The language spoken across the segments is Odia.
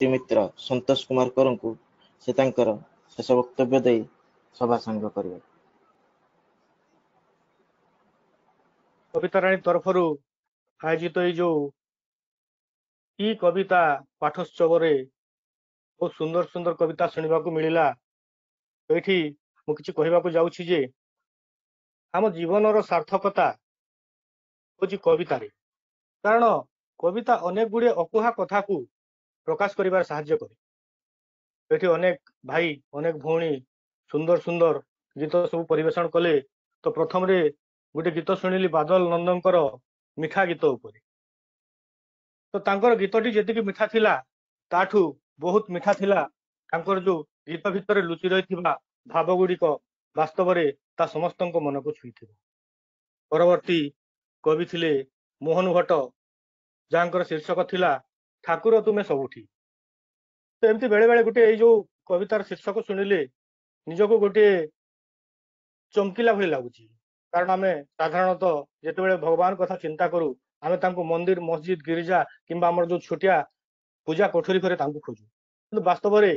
ମିତ୍ର ସନ୍ତୋଷ କୁମାର କରଙ୍କୁ ସେ ତାଙ୍କର ଶେଷ ବକ୍ତବ୍ୟ ଦେଇ ସଭା ସାଙ୍ଗ କରିବେ। କବିତାରାଣୀ ତରଫରୁ ଆୟୋଜିତ ଏଇ ଯୋଉ ଇ କବିତା ପାଠୋତ୍ସବରେ ବହୁତ ସୁନ୍ଦର ସୁନ୍ଦର କବିତା ଶୁଣିବାକୁ ମିଳିଲା। ଏଇଠି ମୁଁ କିଛି କହିବାକୁ ଯାଉଛି ଯେ ଆମ ଜୀବନର ସାର୍ଥକତା ହଉଛି କବିତାରେ, କାରଣ କବିତା ଅନେକ ଗୁଡ଼ିଏ ଅକୁହା କଥାକୁ ପ୍ରକାଶ କରିବାରେ ସାହାଯ୍ୟ କରେ। ଏଠି ଅନେକ ଭାଇ ଅନେକ ଭଉଣୀ ସୁନ୍ଦର ସୁନ୍ଦର ଗୀତ ସବୁ ପରିବେଷଣ କଲେ। ତ ପ୍ରଥମରେ ଗୋଟେ ଗୀତ ଶୁଣିଲି ବାଦଲ ନନ୍ଦଙ୍କର ମିଠା ଗୀତ ଉପରେ। ତ ତାଙ୍କର ଗୀତଟି ଯେତିକି ମିଠା ଥିଲା ତାଠୁ ବହୁତ ମିଠା ଥିଲା ତାଙ୍କର ଯୋଉ ଗୀତ ଭିତରେ ଲୁଚି ରହିଥିବା ଭାବ ଗୁଡ଼ିକ, ବାସ୍ତବରେ ତା ସମସ୍ତଙ୍କ ମନକୁ ଛୁଇଁଥିବ। ପରବର୍ତ୍ତୀ କବି ଥିଲେ ମୋହନ ଭଟ୍ଟ, ଯାହାଙ୍କର ଶୀର୍ଷକ ଥିଲା ଠାକୁର ତୁମେ ସବୁଠି। ତ ଏମିତି ବେଳେ ବେଳେ ଗୋଟେ ଏଇ ଯୋଉ କବିତାର ଶୀର୍ଷକ ଶୁଣିଲେ ନିଜକୁ ଗୋଟିଏ ଚମକିଲା ଭଳି ଲାଗୁଛି, କାରଣ ଆମେ ସାଧାରଣତଃ ଯେତେବେଳେ ଭଗବାନ କଥା ଚିନ୍ତା କରୁ ଆମେ ତାଙ୍କୁ ମନ୍ଦିର, ମସଜିଦ, ଗିର୍ଜା କିମ୍ବା ଆମର ଯୋଉ ଛୋଟିଆ ପୂଜା କୋଠରୀ ଘରେ ତାଙ୍କୁ ଖୋଜୁ, କିନ୍ତୁ ବାସ୍ତବରେ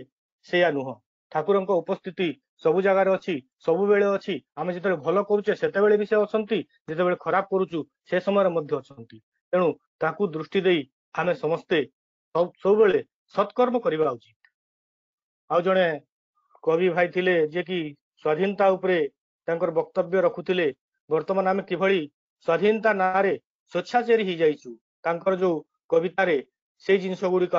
ସେଇଆ ନୁହଁ। ଠାକୁରଙ୍କ ଉପସ୍ଥିତି ସବୁ ଜାଗାରେ ଅଛି, ସବୁବେଳେ ଅଛି। ଆମେ ଯେତେବେଳେ ଭଲ କରୁଛେ ସେତେବେଳେ ବି ସେ ଅଛନ୍ତି, ଯେତେବେଳେ ଖରାପ କରୁଛୁ ସେ ସମୟରେ ମଧ୍ୟ ଅଛନ୍ତି। ତେଣୁ ତାକୁ ଦୃଷ୍ଟି ଦେଇ ଆମେ ସମସ୍ତେ ସବୁବେଳେ ସତ୍କର୍ମ କରିବା ଉଚିତ। ଆଉ ଜଣେ କବି ଭାଇ ଥିଲେ ଯିଏକି ସ୍ୱାଧୀନତା ଉପରେ ତାଙ୍କର ବକ୍ତବ୍ୟ ରଖୁଥିଲେ। ବର୍ତ୍ତମାନ ଆମେ କିଭଳି ସ୍ୱାଧୀନତା ନାଁରେ ସ୍ୱେଚ୍ଛାଚାରୀ ହେଇଯାଇଛୁ, ତାଙ୍କର ଯୋଉ କବିତାରେ ସେଇ ଜିନିଷ ଗୁଡିକ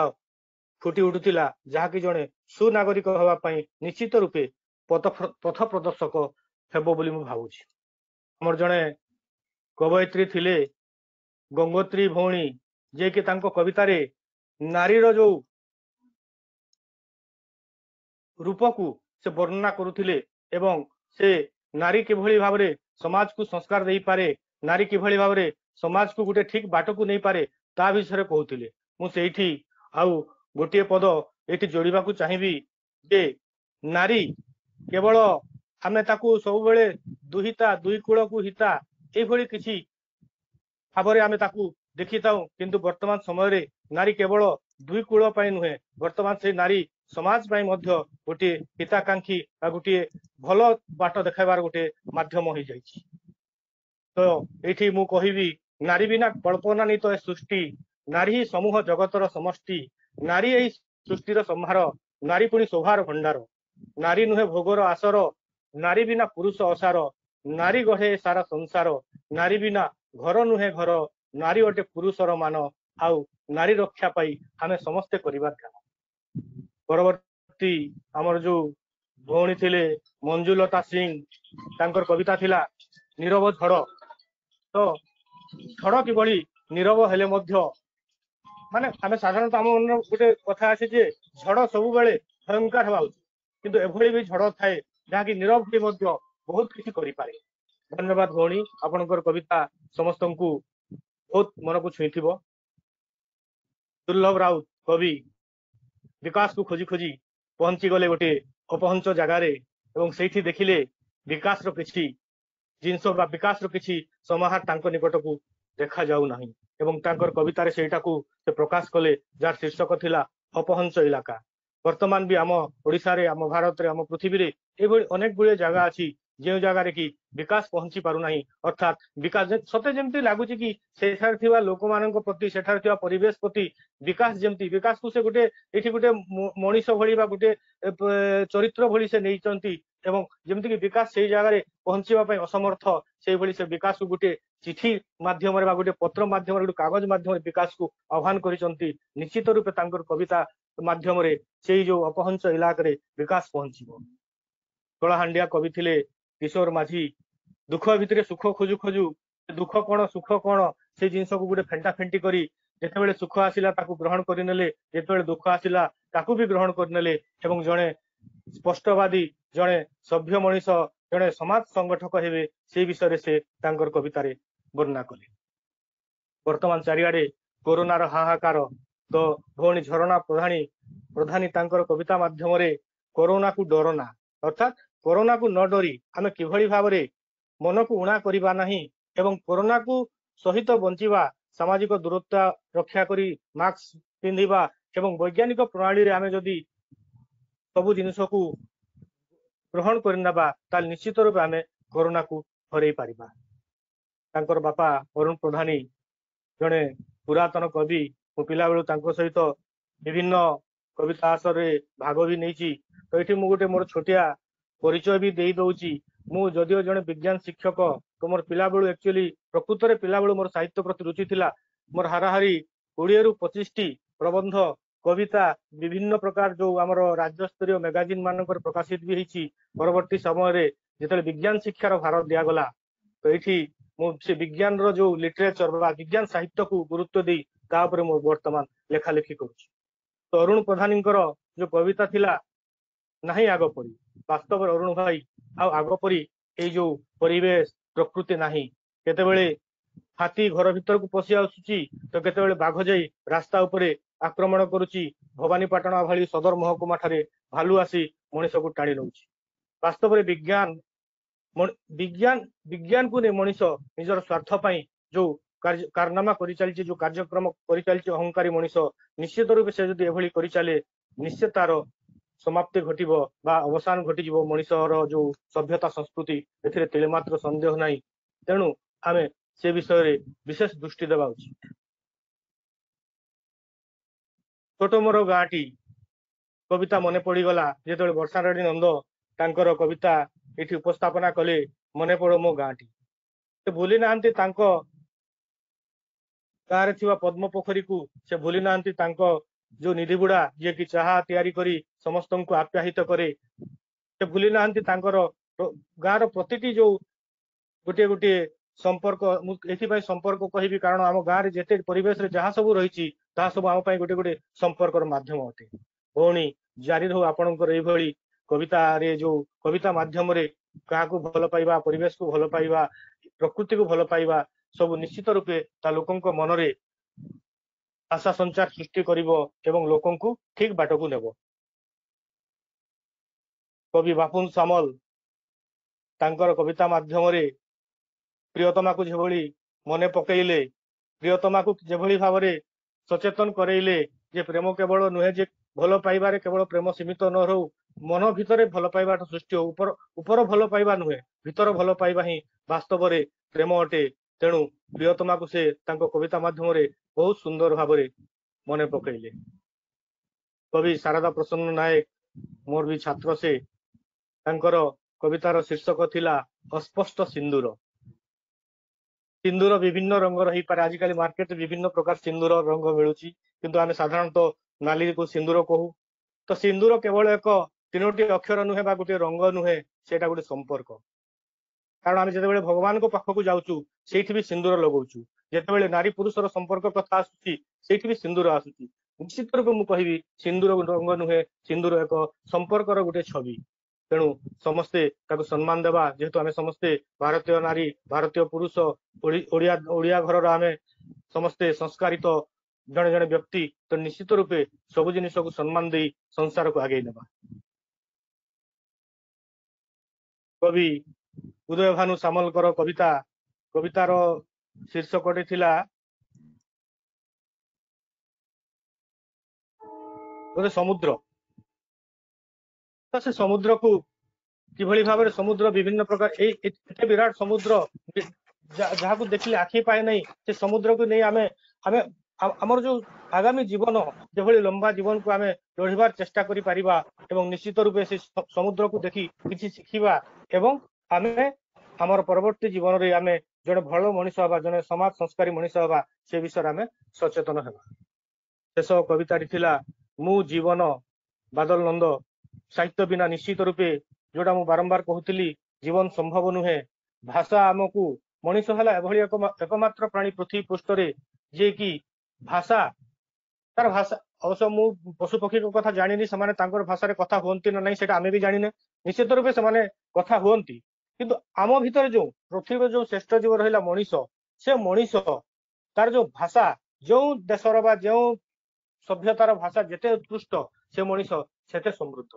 ଫୁଟି ଉଠୁଥିଲା, ଯାହାକି ଜଣେ ସୁନାଗରିକ ହେବା ପାଇଁ ନିଶ୍ଚିତ ରୂପେ ପଥ ପ୍ରଦର୍ଶକ ହେବ ବୋଲି ମୁଁ ଭାବୁଛି। ଆମର ଜଣେ କବୟିତ୍ରୀ ଥିଲେ ଗଙ୍ଗୋତ୍ରୀ ଭଉଣୀ, ଯିଏକି ତାଙ୍କ କବିତାରେ ନାରୀର ଯୋଉ ରୂପକୁ ସେ ବର୍ଣ୍ଣନା କରୁଥିଲେ ଏବଂ ସେ ନାରୀ କିଭଳି ଭାବରେ ସମାଜକୁ ସଂସ୍କାର ଦେଇପାରେ, ନାରୀ କିଭଳି ଭାବରେ ସମାଜକୁ ଗୋଟେ ଠିକ ବାଟକୁ ନେଇପାରେ ତା ବିଷୟରେ କହୁଥିଲେ। ମୁଁ ସେଇଠି ଆଉ ଗୋଟିଏ ପଦ ଏଇଠି ଯୋଡ଼ିବାକୁ ଚାହିଁବି ଯେ ନାରୀ କେବଳ ଆମେ ତାକୁ ସବୁବେଳେ ଦୁହିତା, ଦୁଇ କୂଳକୁ ହିତା ଏଇଭଳି କିଛି ଭାବରେ ଆମେ ତାକୁ ଦେଖିଥାଉ, କିନ୍ତୁ ବର୍ତ୍ତମାନ ସମୟରେ ନାରୀ କେବଳ ଦୁଇ କୂଳ ପାଇଁ ନୁହେଁ, ବର୍ତ୍ତମାନ ସେ ନାରୀ ସମାଜ ପାଇଁ ମଧ୍ୟ ଗୋଟିଏ ହିତାକାଂକ୍ଷୀ ବା ଗୋଟିଏ ଭଲ ବାଟ ଦେଖାଇବାର ଗୋଟିଏ ମାଧ୍ୟମ ହେଇଯାଇଛି। ତ ଏଇଠି ମୁଁ କହିବି, ନାରୀ ବିନା କଳ୍ପନାନୀତ ଏ ସୃଷ୍ଟି, ନାରୀ ହିଁ ସମୂହ ଜଗତର ସମଷ୍ଟି, ନାରୀ ଏହି ସୃଷ୍ଟିର ସମ୍ଭାର, ନାରୀ ପୁଣି ଶୋଭାର ଭଣ୍ଡାର, ନାରୀ ନୁହେଁ ଭୋଗର ଆସର, ନାରୀ ବିନା ପୁରୁଷ ଅସାର, ନାରୀ ଗଢ଼େ ସାରା ସଂସାର, ନାରୀ ବିନା ଘର ନୁହେଁ ଘର, ନାରୀ ଅଟେ ପୁରୁଷର ମାନ, ଆଉ ନାରୀ ରକ୍ଷା ପାଇ ଆମେ ସମସ୍ତେ କରିବା ଧ୍ୟାନ। ପରବର୍ତ୍ତୀ ଆମର ଯୋଉ ଭଉଣୀ ଥିଲେ ମଞ୍ଜୁଲତା ସିଂ, ତାଙ୍କର କବିତା ଥିଲା ନୀରବ ଝଡ଼। ତ ଝଡ଼ କିଭଳି ନୀରବ ହେଲେ ମଧ୍ୟ, ମାନେ ଆମେ ସାଧାରଣତଃ ଆମ ମନରେ ଗୋଟେ କଥା ଆସେ ଯେ ଝଡ଼ ସବୁବେଳେ ଭୟଙ୍କର ହେବା ଉଚିତ, କିନ୍ତୁ ଏଭଳି ବି ଝଡ଼ ଥାଏ ଯାହାକି ନୀରବ ହୋଇ ମଧ୍ୟ ବହୁତ କିଛି କରିପାରେ। ଧନ୍ୟବାଦ ଭଉଣୀ, ଆପଣଙ୍କର କବିତା ସମସ୍ତଙ୍କୁ ବହୁତ ମନକୁ ଛୁଇଁଥିବ। ଦୁର୍ଲଭ ରାଉତ କବି ବିକାଶକୁ ଖୋଜି ଖୋଜି ପହଞ୍ଚି ଗଲେ ଗୋଟେ ଅପହଞ୍ଚ ଜାଗାରେ, ଏବଂ ସେଇଠି ଦେଖିଲେ ବିକାଶର କିଛି ଜିନିଷ ବା ବିକାଶର କିଛି ସମାହାର ତାଙ୍କ ନିକଟକୁ ଦେଖାଯାଉ ନାହିଁ, ଏବଂ ତାଙ୍କର କବିତାରେ ସେଇଟାକୁ ସେ ପ୍ରକାଶ କଲେ, ଯାହାର ଶୀର୍ଷକ ଥିଲା ଅପହଞ୍ଚ ଇଲାକା। ବର୍ତ୍ତମାନ ବି ଆମ ଓଡ଼ିଶାରେ, ଆମ ଭାରତରେ, ଆମ ପୃଥିବୀରେ ଏଭଳି ଅନେକ ଗୁଡ଼ିଏ ଜାଗା ଅଛି ଯେଉଁ ଜାଗାରେ କି ବିକାଶ ପହଞ୍ଚି ପାରୁନାହିଁ। ଅର୍ଥାତ୍ ବିକାଶ ସତେ ଯେମିତି ଲାଗୁଛି କି ସେଠାରେ ଥିବା ଲୋକମାନଙ୍କ ପ୍ରତି, ସେଠାରେ ଥିବା ପରିବେଶ ପ୍ରତି ବିକାଶ ଯେମିତି, ବିକାଶକୁ ସେ ଗୋଟେ ଏଇଠି ଗୋଟେ ମଣିଷ ଭଳି ବା ଗୋଟେ ଚରିତ୍ର ଭଳି ସେ ନେଇଛନ୍ତି, ଏବଂ ଯେମିତିକି ବିକାଶ ସେଇ ଜାଗାରେ ପହଞ୍ଚିବା ପାଇଁ ଅସମର୍ଥ, ସେଇଭଳି ସେ ବିକାଶକୁ ଗୋଟେ ଚିଠି ମାଧ୍ୟମରେ ବା ଗୋଟେ ପତ୍ର ମାଧ୍ୟମରେ, ଗୋଟେ କାଗଜ ମାଧ୍ୟମରେ ବିକାଶକୁ ଆହ୍ୱାନ କରିଛନ୍ତି। ନିଶ୍ଚିତ ରୂପେ ତାଙ୍କର କବିତା ମାଧ୍ୟମରେ ସେଇ ଯୋଉ ଅପହଞ୍ଚ ଇଲାକାରେ ବିକାଶ ପହଞ୍ଚିବ। କଳାହାଣ୍ଡିଆ କବି ଥିଲେ କିଶୋର ମାଝୀ। ଦୁଃଖ ଭିତରେ ସୁଖ ଖୋଜୁ ଖୋଜୁ ଦୁଃଖ କଣ ସୁଖ କଣ ସେ ଜିନିଷକୁ ଗୋଟେ ଫେଣ୍ଟା ଫେଣ୍ଟି କରି ଯେତେବେଳେ ସୁଖ ଆସିଲା ତାକୁ ଗ୍ରହଣ କରିନେଲେ, ଯେତେବେଳେ ଦୁଃଖ ଆସିଲା ତାକୁ ବି ଗ୍ରହଣ କରିନେଲେ, ଏବଂ ଜଣେ ସ୍ପଷ୍ଟବାଦୀ, ଜଣେ ସଭ୍ୟ ମଣିଷ, ଜଣେ ସମାଜ ସଂଗଠକ ହେବେ ସେଇ ବିଷୟରେ ସେ ତାଙ୍କର କବିତାରେ ବର୍ଣ୍ଣନା କଲେ। ବର୍ତ୍ତମାନ ଚାରିଆଡେ କରୋନାର ହାହାକାର, ତ ଭଉଣୀ ଝରଣା ପ୍ରଧାନୀ ତାଙ୍କର କବିତା ମାଧ୍ୟମରେ କରୋନାକୁ ଡରନା, ଅର୍ଥାତ୍ କରୋନାକୁ ନ ଡରି ଆମେ କିଭଳି ଭାବରେ ମନକୁ ଊଣା କରିବା ନାହିଁ ଏବଂ କରୋନାକୁ ସହିତ ବଞ୍ଚିବା, ସାମାଜିକ ଦୂରତା ରକ୍ଷା କରି ମାସ୍କ ପିନ୍ଧିବା ଏବଂ ବୈଜ୍ଞାନିକ ପ୍ରଣାଳୀରେ ଆମେ ଯଦି ସବୁ ଜିନିଷକୁ ଗ୍ରହଣ କରିନେବା, ତାହେଲେ ନିଶ୍ଚିତ ରୂପେ ଆମେ କରୋନାକୁ ହରେଇ ପାରିବା। ତାଙ୍କର ବାପା ଅରୁଣ ପ୍ରଧାନୀ ଜଣେ ପୁରାତନ କବି। ମୁଁ ପିଲାବେଳୁ ତାଙ୍କ ସହିତ ବିଭିନ୍ନ କବିତା ଆସରରେ ଭାଗ ବି ନେଇଛି। ତ ଏଠି ମୁଁ ଗୋଟେ ମୋର ଛୋଟିଆ ପରିଚୟ ବି ଦେଇ ଦଉଛି। ମୁଁ ଯଦିଓ ଜଣେ ବିଜ୍ଞାନ ଶିକ୍ଷକ, ତ ମୋର ପିଲାବେଳୁ ଆକ୍ଚୁଆଲି ପ୍ରକୃତରେ ପିଲାବେଳୁ ମୋର ସାହିତ୍ୟ ପ୍ରତି ରୁଚି ଥିଲା। ମୋର ହାରାହାରି 20ରୁ 25ଟି ପ୍ରବନ୍ଧ, କବିତା ବିଭିନ୍ନ ପ୍ରକାର ଯୋଉ ଆମର ରାଜ୍ୟସ୍ତରୀୟ ମେଗାଜିନ୍ ମାନଙ୍କରେ ପ୍ରକାଶିତ ବି ହେଇଛି। ପରବର୍ତ୍ତୀ ସମୟରେ ଯେତେବେଳେ ବିଜ୍ଞାନ ଶିକ୍ଷାର ଭାର ଦିଆଗଲା, ତ ଏଇଠି ମୁଁ ସେ ବିଜ୍ଞାନର ଯୋଉ ଲିଟରେଚର ବା ବିଜ୍ଞାନ ସାହିତ୍ୟକୁ ଗୁରୁତ୍ୱ ଦେଇ ତା ଉପରେ ମୁଁ ବର୍ତ୍ତମାନ ଲେଖାଲେଖି କରୁଛି। ତ ଅରୁଣ ପ୍ରଧାନୀଙ୍କର ଯୋଉ କବିତା ଥିଲା ନାହିଁ ଆଗ ପରି, ବାସ୍ତବରେ ଅରୁଣ ଭାଇ ଆଉ ଆଗ ପରି ଏଇ ଯୋଉ ପରିବେଶ ପ୍ରକୃତି ନାହିଁ। କେତେବେଳେ ହାତୀ ଘର ଭିତରକୁ ପଶି ଆସୁଛି, ତ କେତେବେଳେ ବାଘ ଯାଇ ରାସ୍ତା ଉପରେ ଆକ୍ରମଣ କରୁଛି। ଭବାନୀପାଟଣା ଭଳି ସଦର ମହକୁମା ଠାରେ ଭାଲୁ ଆସି ମଣିଷକୁ ଟାଣି ନଉଛି। ବାସ୍ତବରେ ବିଜ୍ଞାନ ବିଜ୍ଞାନ ବିଜ୍ଞାନକୁ ନେଇ ମଣିଷ ନିଜର ସ୍ୱାର୍ଥ ପାଇଁ ଯୋଉ କାରନାମା କରିଚାଲିଛି, ଯୋଉ କାର୍ଯ୍ୟକ୍ରମ କରିଚାଲିଛି ଅହଙ୍କାରୀ ମଣିଷ, ନିଶ୍ଚିତ ରୂପେ ସେ ଯଦି ଏଭଳି କରିଚାଲେ ନିଶ୍ଚୟ ତାର ସମାପ୍ତି ଘଟିବ ବା ଅବସାନ ଘଟିଯିବ ମଣିଷର ଯୋଉ ସଭ୍ୟତା ସଂସ୍କୃତି, ଏଥିରେ ତିଳେ ମାତ୍ର ସନ୍ଦେହ ନାହିଁ। ତେଣୁ ଆମେ ସେ ବିଷୟରେ ବିଶେଷ ଦୃଷ୍ଟି ଦେବା ଉଚିତ। ଛୋଟ ମୋର ଗାଁଟି କବିତା ମନେ ପଡିଗଲା ଯେତେବେଳେ ବର୍ଷାରାଣୀ ନନ୍ଦ ତାଙ୍କର କବିତା ଏଠି ଉପସ୍ଥାପନା କଲେ, ମନେ ପଡ ମୋ ଗାଁଟି। ସେ ଭୁଲି ନାହାନ୍ତି ତାଙ୍କ ଗାଁରେ ଥିବା ପଦ୍ମ ପୋଖରୀକୁ, ସେ ଭୁଲି ନାହାନ୍ତି ତାଙ୍କ ଯୋଉ ନିଧିବୁଢା ଯିଏକି ଚାହା ତିଆରି କରି ସମସ୍ତଙ୍କୁ ଆପ୍ୟାୟିତ କରେ, ସେ ଭୁଲି ନାହାନ୍ତି ତାଙ୍କର ଗାଁର ପ୍ରତିଟି ଯୋଉ ଗୋଟିଏ ଗୋଟିଏ ସମ୍ପର୍କ। ମୁଁ ଏଥିପାଇଁ ସମ୍ପର୍କ କହିବି କାରଣ ଆମ ଗାଁରେ ଯେତେ ପରିବେଶରେ ଯାହା ସବୁ ରହିଛି ତାହା ସବୁ ଆମ ପାଇଁ ଗୋଟେ ଗୋଟେ ସମ୍ପର୍କର ମାଧ୍ୟମ ଅଟେ। ଭଉଣୀ, ଜାରି ରହୁ ଆପଣଙ୍କର ଏଇଭଳି କବିତାରେ, ଯୋଉ କବିତା ମାଧ୍ୟମରେ କାହାକୁ ଭଲ ପାଇବା, ପରିବେଶକୁ ଭଲ ପାଇବା, ପ୍ରକୃତିକୁ ଭଲ ପାଇବା, ସବୁ ନିଶ୍ଚିତ ରୂପେ ତା ଲୋକଙ୍କ ମନରେ ଆଶା ସଞ୍ଚାର ସୃଷ୍ଟି କରିବ ଏବଂ ଲୋକଙ୍କୁ ଠିକ ବାଟକୁ ନେବ। କବି ବାପୁନ ସାମଲ ତାଙ୍କର କବିତା ମାଧ୍ୟମରେ ପ୍ରିୟତମାକୁ ଯେଭଳି ମନେ ପକେଇଲେ, ପ୍ରିୟତମାକୁ ଯେଭଳି ଭାବରେ ସଚେତନ କରେଇଲେ ଯେ ପ୍ରେମ କେବଳ ନୁହେଁ, ଯେ ଭଲ ପାଇବାରେ କେବଳ ପ୍ରେମ ସୀମିତ ନ ରହୁ, ମନ ଭିତରେ ଭଲ ପାଇବାଟା ସୃଷ୍ଟି ହଉ। ଉପର ଉପର ଭଲ ପାଇବା ନୁହେଁ, ଭିତର ଭଲ ପାଇବା ହିଁ ବାସ୍ତବରେ ପ୍ରେମ ଅଟେ। ତେଣୁ ପ୍ରିୟତମାକୁ ସେ ତାଙ୍କ କବିତା ମାଧ୍ୟମରେ ବହୁତ ସୁନ୍ଦର ଭାବରେ ମନେ ପକେଇଲେ। କବି ଶାରଦା ପ୍ରସନ୍ନ ନାୟକ ମୋର ବି ଛାତ୍ର, ସେ ତାଙ୍କର କବିତାର ଶୀର୍ଷକ ଥିଲା ଅସ୍ପଷ୍ଟ ସିନ୍ଦୁର। ସିନ୍ଦୁର ବିଭିନ୍ନ ରଙ୍ଗର ହେଇପାରେ, ଆଜିକାଲି ମାର୍କେଟରେ ବିଭିନ୍ନ ପ୍ରକାର ସିନ୍ଦୁର ରଙ୍ଗ ମିଳୁଛି, କିନ୍ତୁ ଆମେ ସାଧାରଣତଃ ନାଲିକୁ ସିନ୍ଦୁର କହୁ। ତ ସିନ୍ଦୁର କେବଳ ଏକ ତିନୋଟି ଅକ୍ଷର ନୁହେଁ ବା ଗୋଟିଏ ରଙ୍ଗ ନୁହେଁ, ସେଇଟା ଗୋଟେ ସମ୍ପର୍କ। କାରଣ ଆମେ ଯେତେବେଳେ ଭଗବାନଙ୍କ ପାଖକୁ ଯାଉଛୁ ସେଇଠି ବି ସିନ୍ଦୁର ଲଗାଉଛୁ, ଯେତେବେଳେ ନାରୀ ପୁରୁଷର ସମ୍ପର୍କ କଥା ଆସୁଛି ସେଇଠି ବି ସିନ୍ଦୁର ଆସୁଛି। ନିଶ୍ଚିତ ରୂପେ ମୁଁ କହିବି ସିନ୍ଦୁର ରଙ୍ଗ ନୁହେଁ, ସିନ୍ଦୁର ଏକ ସମ୍ପର୍କର ଗୋଟେ ଛବି। ତେଣୁ ସମସ୍ତେ ତାକୁ ସମ୍ମାନ ଦେବା, ଯେହେତୁ ଆମେ ସମସ୍ତେ ଭାରତୀୟ ନାରୀ, ଭାରତୀୟ ପୁରୁଷ, ଓଡିଆ ଓଡିଆ ଘରର ଆମେ ସମସ୍ତେ ସଂସ୍କାରିତ ଜଣେ ଜଣେ ବ୍ୟକ୍ତି, ତ ନିଶ୍ଚିତ ରୂପେ ସବୁ ଜିନିଷକୁ ସମ୍ମାନ ଦେଇ ସଂସାରକୁ ଆଗେଇ ନେବା। କବି ଉଦୟ ଭାନୁ ସାମଲଙ୍କର କବିତା, କବିତାର ଶୀର୍ଷକଟି ଥିଲା ବୋଧେ ସମୁଦ୍ର। ତ ସେ ସମୁଦ୍ରକୁ କିଭଳି ଭାବରେ ସମୁଦ୍ର ବିଭିନ୍ନ ପ୍ରକାର, ଏଇ ଏତେ ବିରାଟ ସମୁଦ୍ର ଯାହାକୁ ଦେଖିଲେ ଆଖି ପାଏ ନାହିଁ, ସେ ସମୁଦ୍ରକୁ ନେଇ ଆମେ ଆମେ ଆମର ଯୋଉ ଆଗାମୀ ଜୀବନ ଯେଭଳି ଲମ୍ବା ଜୀବନକୁ ଆମେ ଲଢିବାର ଚେଷ୍ଟା କରିପାରିବା ଏବଂ ନିଶ୍ଚିତ ରୂପେ ସେ ସମୁଦ୍ରକୁ ଦେଖି କିଛି ଶିଖିବା ଏବଂ ଆମେ ଆମର ପରବର୍ତ୍ତୀ ଜୀବନରେ ଆମେ ଜଣେ ଭଲ ମଣିଷ ହେବା, ଜଣେ ସମାଜ ସଂସ୍କାରୀ ମଣିଷ ହେବା, ସେ ବିଷୟରେ ଆମେ ସଚେତନ ହେବା। ଶେଷ କବିତାଟି ଥିଲା ମୁଁ ଜୀବନ, ବାଦଲ ନନ୍ଦ। ସାହିତ୍ୟ ବିନା ନିଶ୍ଚିତ ରୂପେ ଯୋଉଟା ମୁଁ ବାରମ୍ବାର କହୁଥିଲି ଜୀବନ ସମ୍ଭବ ନୁହେଁ। ଭାଷା ଆମକୁ, ମଣିଷ ହେଲା ଏଭଳି ଏକ ଏକମାତ୍ର ପ୍ରାଣୀ ପୃଥିବୀ ପୃଷ୍ଠରେ ଯିଏକି ଭାଷା, ତାର ଭାଷା, ଅବଶ୍ୟ ମୁଁ ପଶୁ ପକ୍ଷୀଙ୍କ କଥା ଜାଣିନି ସେମାନେ ତାଙ୍କର ଭାଷାରେ କଥା ହୁଅନ୍ତି ନା ନାହିଁ ସେଇଟା ଆମେ ବି ଜାଣିନେ, ନିଶ୍ଚିତ ରୂପେ ସେମାନେ କଥା ହୁଅନ୍ତି, କିନ୍ତୁ ଆମ ଭିତରେ ଯୋଉ ପୃଥିବୀର ଯୋଉ ଶ୍ରେଷ୍ଠ ଜୀବ ରହିଲା ମଣିଷ, ସେ ମଣିଷ ତାର ଯୋଉ ଭାଷା, ଯୋଉ ଦେଶର ବା ଯେଉଁ ସଭ୍ୟତାର ଭାଷା ଯେତେ ଉତ୍କୃଷ୍ଟ ସେ ମଣିଷ ସେତେ ସମୃଦ୍ଧ।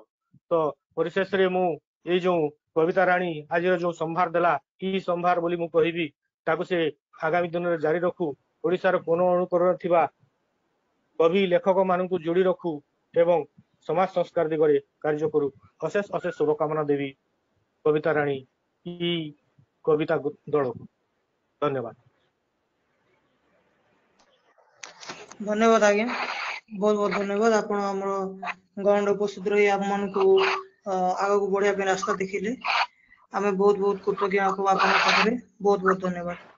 ତ ପରିଶେଷରେ ମୁଁ ଏଇ ଯୋଉ କବିତା ରାଣୀ ଆଜିର ଯୋଉ ସମ୍ଭାର ଦେଲା, କି ସମ୍ଭାର ବୋଲି ମୁଁ କହିବି, ତାକୁ ସେ ଆଗାମୀ ଦିନରେ ଜାରି ରଖୁ। ଓଡ଼ିଶାର କୋଣ ଅନୁକୋଣରେ ଥିବା କବି ଲେଖକ ମାନଙ୍କୁ ଯୋଡି ରଖୁ ଏବଂ ସମାଜ ସଂସ୍କାର ଦିଗରେ କାର୍ଯ୍ୟ କରୁ। ଅଶେଷ ଅଶେଷ ଶୁଭକାମନା ଦେବି କବିତା ରାଣୀ ଇ କବିତା ଦଳକୁ। ଧନ୍ୟବାଦ। ଧନ୍ୟବାଦ ଆଜ୍ଞା, ବହୁତ ବହୁତ ଧନ୍ୟବାଦ। ଆପଣ ଆମର ଗହଣରେ ଉପସ୍ଥିତ ରହି ଆମମାନଙ୍କୁ ଆଗକୁ ବଢିବା ପାଇଁ ରାସ୍ତା ଦେଖିଲେ। ଆମେ ବହୁତ ବହୁତ କୃତଜ୍ଞ ଆପଣଙ୍କ ପାଖରେ। ବହୁତ ବହୁତ ଧନ୍ୟବାଦ।